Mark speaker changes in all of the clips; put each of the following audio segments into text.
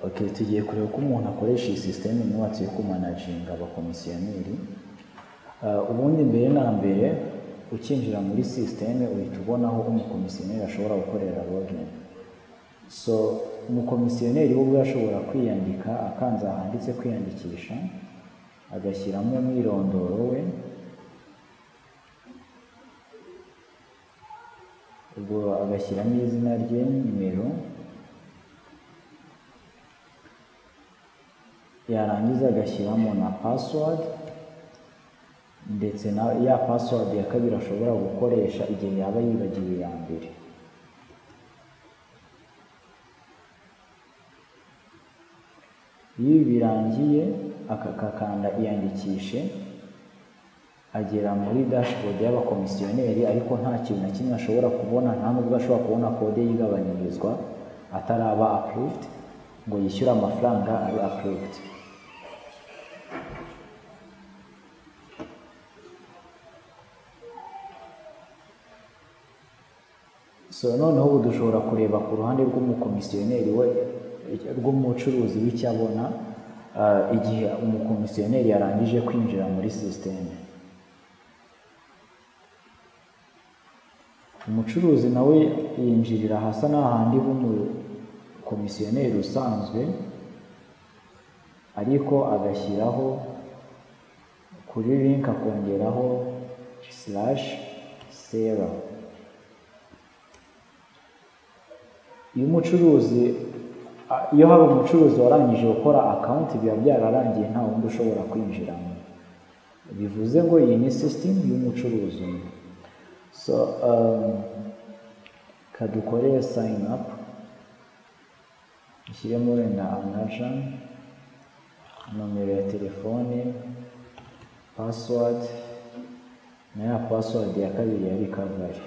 Speaker 1: Okay, tugiye kureba uko umuntu akoresha iyi sisiteme nubatse yo kumanaginga abakomisiyoneri. Ubundi mbere na mbere ukinjira muri sisiteme uhita ubona aho umukomisiyoneri ashobora gukorera login. So umukomisiyoneri we ubwe ashobora kwiyandika akanze ahanditse kwiyandikisha, agashyiramo umwirondoro we, ubwo agashyiramo izina rye, nimero, yarangiza agashyiramo na password, ndetse na ya password ya kabiri ashobora gukoresha igihe yaba yibagiwe iya mbere. Iyo ibi birangiye akakanda iyandikishe, agera muri dashboard y'abakomisiyoneri, ariko nta kintu na kimwe ashobora kubona, nta nubwo ashobora kubona kode y'igabanyirizwa ataraba approved ngo yishyure amafaranga abe approved. So noneho ubu dushobora kureba ku ruhande rw'umukomisiyoneri we, rw'umucuruzi w'icyo abona igihe umukomisiyoneri yarangije kwinjira muri sisiteme. Umucuruzi nawe yinjirira ahasa n'ahandi h'umukomisiyoneri usanzwe, ariko agashyiraho kuri link akongeraho /seller. Iyo hari umucuruzi warangije gukora account, biba byararangiye, nta wundi ushobora kwinjiramo. Bivuze ngo iyi ni system y'umucuruzi umwe. So kadukore sign up, ushyiremo wenda anaja, nomero ya telefone, password na ya password ya kabiri ya recovery.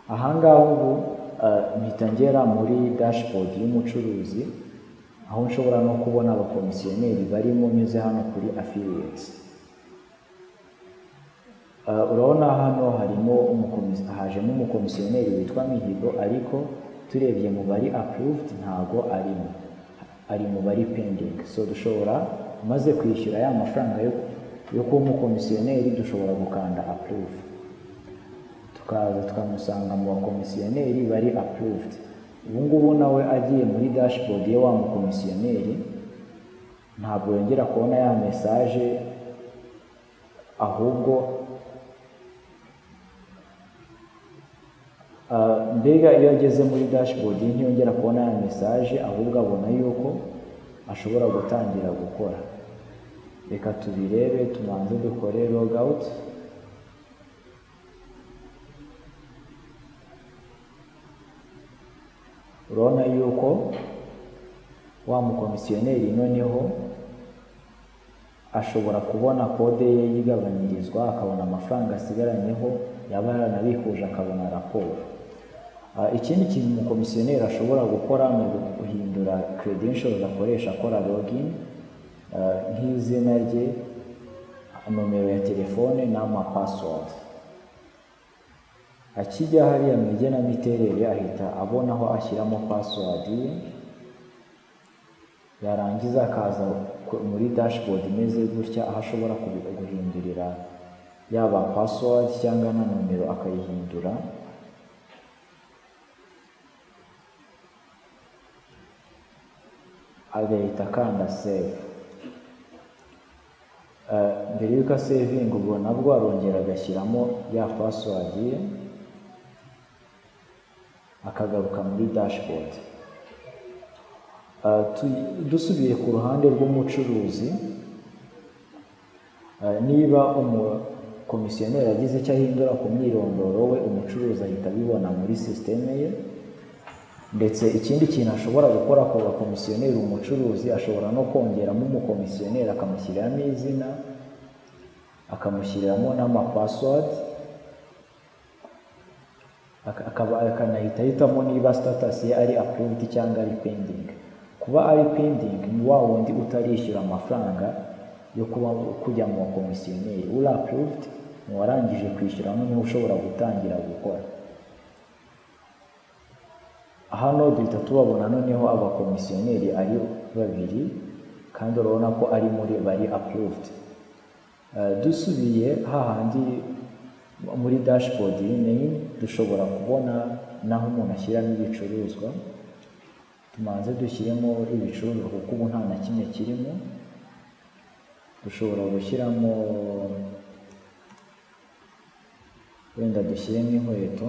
Speaker 1: Ahangaha ubu mpita ngera muri dashboard y'umucuruzi, aho nshobora no kubona abakomisiyoneri barimo nyuze hano kuri affiliates. Urabona hano hajemo umukomisiyoneri witwa Mihigo, ariko turebye mu bari approved ntago arimo, ari mu bari pending. So dushobora, maze kwishyura ya mafaranga yo kuba umukomisiyoneri, dushobora gukanda approve, tukaza tukamusanga mu bakomisiyoneri bari approved. Ubu ngubu nawe agiye muri dashboard ye, wa mukomisiyoneri ntabwo yongera kubona ya message, ahubwo mbega iyo ageze muri dashboard ye ntiyongera kubona ya message, ahubwo abona yuko ashobora gutangira gukora. Reka tubirebe, tubanze dukore logout. Urabona yuko wa mukomisiyoneri noneho ashobora kubona kode ye yigabanyirizwa, akabona amafaranga asigaranyeho, yaba yaranabikuje akabona raporo. Ikindi kintu umukomisiyoneri ashobora gukora ni uguhindura credentials akoresha akora login, nk'izina rye, nomero ya telefone n'ama password. Akijya hariya mu igenamiterere ahita abona aho ashyiramo password ye, yarangiza akaza muri dashboard imeze gutya, aho ashobora guhindurira yaba password cyangwa na nomero akayihindura. Agahita akanda save. Mbere y'uko asevinga, ubwo nabwo arongera agashyiramo ya password ye, akagaruka muri dashboard. Dusubiye ku ruhande rw'umucuruzi, niba umukomisiyoneri agize icyo ahindura ku mwirondoro we, umucuruzi ahita abibona muri sisiteme ye. Ndetse ikindi kintu ashobora gukora ku bakomisiyoneri, umucuruzi ashobora no kongeramo umukomisiyoneri, akamushyiriramo izina, akamushyiriramo n'ama password, akanahita ahitamo niba status ye ari approved cyangwa ari pending. Kuba ari pending ni wa wundi utarishyura amafaranga yo kuba kujya mu bakomisiyoneri. Uri approved Ni uwarangije kwishyura noneho ushobora gutangira gukora. Hano duhita tubabona noneho abakomisiyoneri ari babiri, kandi urabona ko ari muri bari approved. Dusubiye hahandi muri dashboard main, dushobora kubona naho umuntu ashyiramo ibicuruzwa. Tumanze dushyiremo ibicuruzwa kuko ubu nta na kimwe kirimo. Dushobora gushyiramo, wenda dushyiremo inkweto,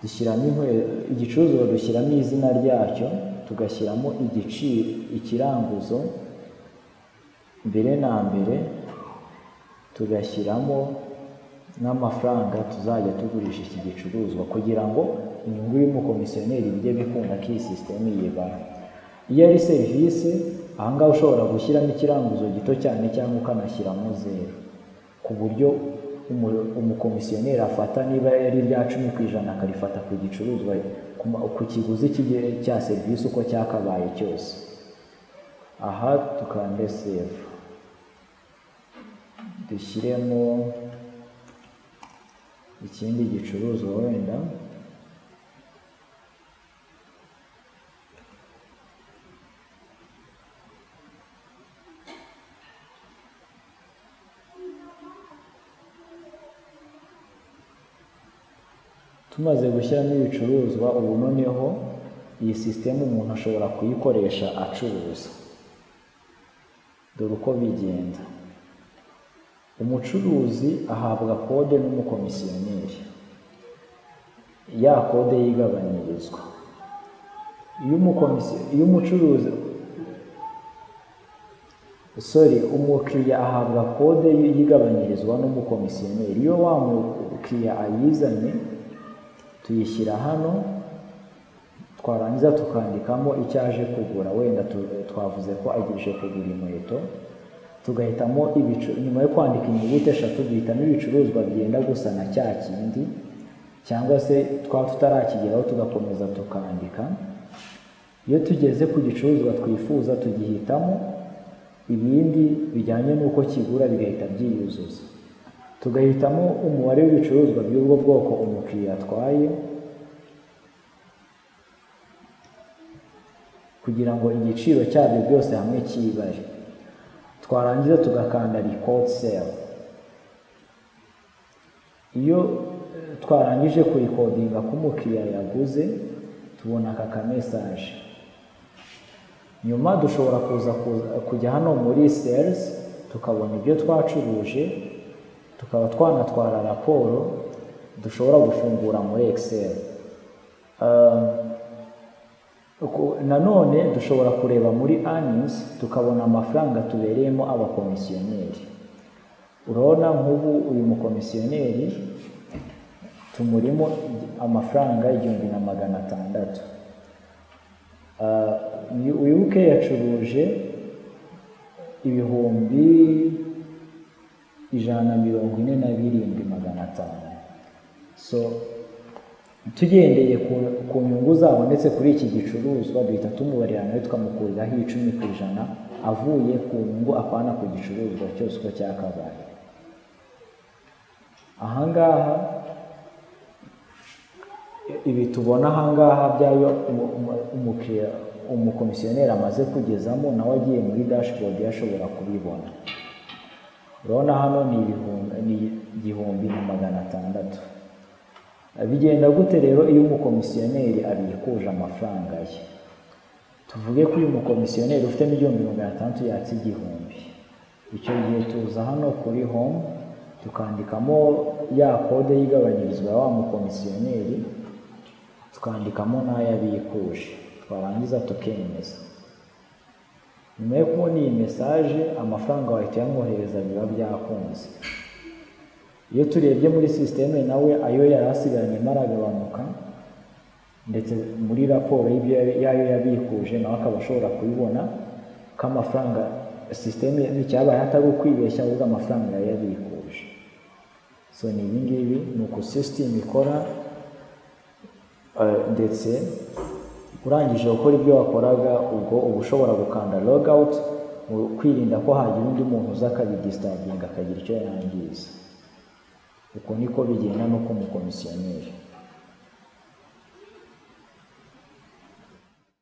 Speaker 1: dushyiramo igicuruzwa, dushyiramo izina ryacyo, tugashyiramo igiciro, ikiranguzo mbere na mbere, tugashyiramo n'amafaranga tuzajya tugurisha iki gicuruzwa, kugira ngo inyungu y'umukomisiyoneri bijye bikunda ko iyi sisiteme yibara. Iyo ari serivisi, ahangaha ushobora gushyiramo ikiranguzo gito cyane cyangwa ukanashyiramo 0, ku buryo umukomisiyoneri afata niba ari irya 10% akarifata ku gicuruzwa, ku kiguzi cya serivisi uko cyakabaye cyose. Aha tukande save, dushyiremo ikindi gicuruzwa, wenda tumaze gushyiramo ibicuruzwa. Ubu noneho iyi sisiteme umuntu ashobora kuyikoresha acuruza. Dore uko bigenda: umucuruzi ahabwa kode n'umukomisiyoneri, ya kode yigabanyirizwa. Iyo umucuruzi, sorry, umukiriya ahabwa kode yigabanyirizwa n'umukomisiyoneri. Iyo wa mukiriya ayizanye, tuyishyira hano, twarangiza tukandikamo icyo aje kugura. Wenda twavuze ko agiye kugura inkweto, tugahitamo, nyuma yo kwandika inyuguti 3, duhitamo ibicuruzwa byenda gusa na cya kindi, cyangwa se twaba tutarakigeraho tugakomeza tukandika. Iyo tugeze ku gicuruzwa twifuza, tugihitamo, ibindi bijyanye n'uko kigura bigahita byiyuzuza. Tugahitamo umubare w'ibicuruzwa by'ubwo bwoko umukiriya atwaye, kugira ngo igiciro cyabyo byose hamwe kibare. Twarangiza tugakanda record sale. Iyo twarangije kurikodinga ko umukiriya yaguze, tubona aka ka message. Nyuma dushobora kuza kujya hano muri sales, tukabona ibyo twacuruje, tukaba twanatwara raporo dushobora gufungura muri Excel. Nanone dushobora kureba muri earnings, tukabona amafaranga tubereyemo abakomisiyoneri. Urabona nk'ubu uyu mukomisiyoneri tumurimo amafaranga 1600. Wibuke yacuruje 147,500. So tugendeye ku nyungu zabonetse kuri iki gicuruzwa, duhita tumubarira nawe tukamukuriraho 10% avuye ku nyungu, apana ku gicuruzwa cyose uko cyakabaye. Ahangaha ibi tubona ahangaha byayo umukiriya, umukomisiyoneri amaze kugezamo, nawe agiye muri dashboard ashobora kubibona. Urabona hano ni 1600. Bigenda gute rero iyo umukomisiyoneri abikuje amafaranga ye? Tuvuge ko uyu mukomisiyoneri ufitemo 1600 yatse 1000. Icyo gihe tuza hano kuri home, tukandikamo ya kode y'igabanyirizwa ya wa mukomisiyoneri, tukandikamo n'ayo abikuje, twarangiza tukemeza. Nyuma yo kubona iyi message, amafaranga wahita uyamwohereza, biba byakunze. Iyo turebye muri sisiteme, nawe ayo yari asigaranye aragabanuka, ndetse muri raporo y'ibyo yayo yabikuje nawe akaba ashobora kubibona ko amafaranga sisiteme icyabaye atari ukwibeshya, ahubwo amafaranga yayabikuje. So ni ibi ngibi, ni uku sisiteme ikora. Ndetse urangije gukora ibyo wakoraga, ubwo uba ushobora gukanda log out. Mu kwirinda ko hagira undi muntu uza akabidisturbinga, akagira icyo yangiza. Uko niko bigenda no ku mukomisiyoneri.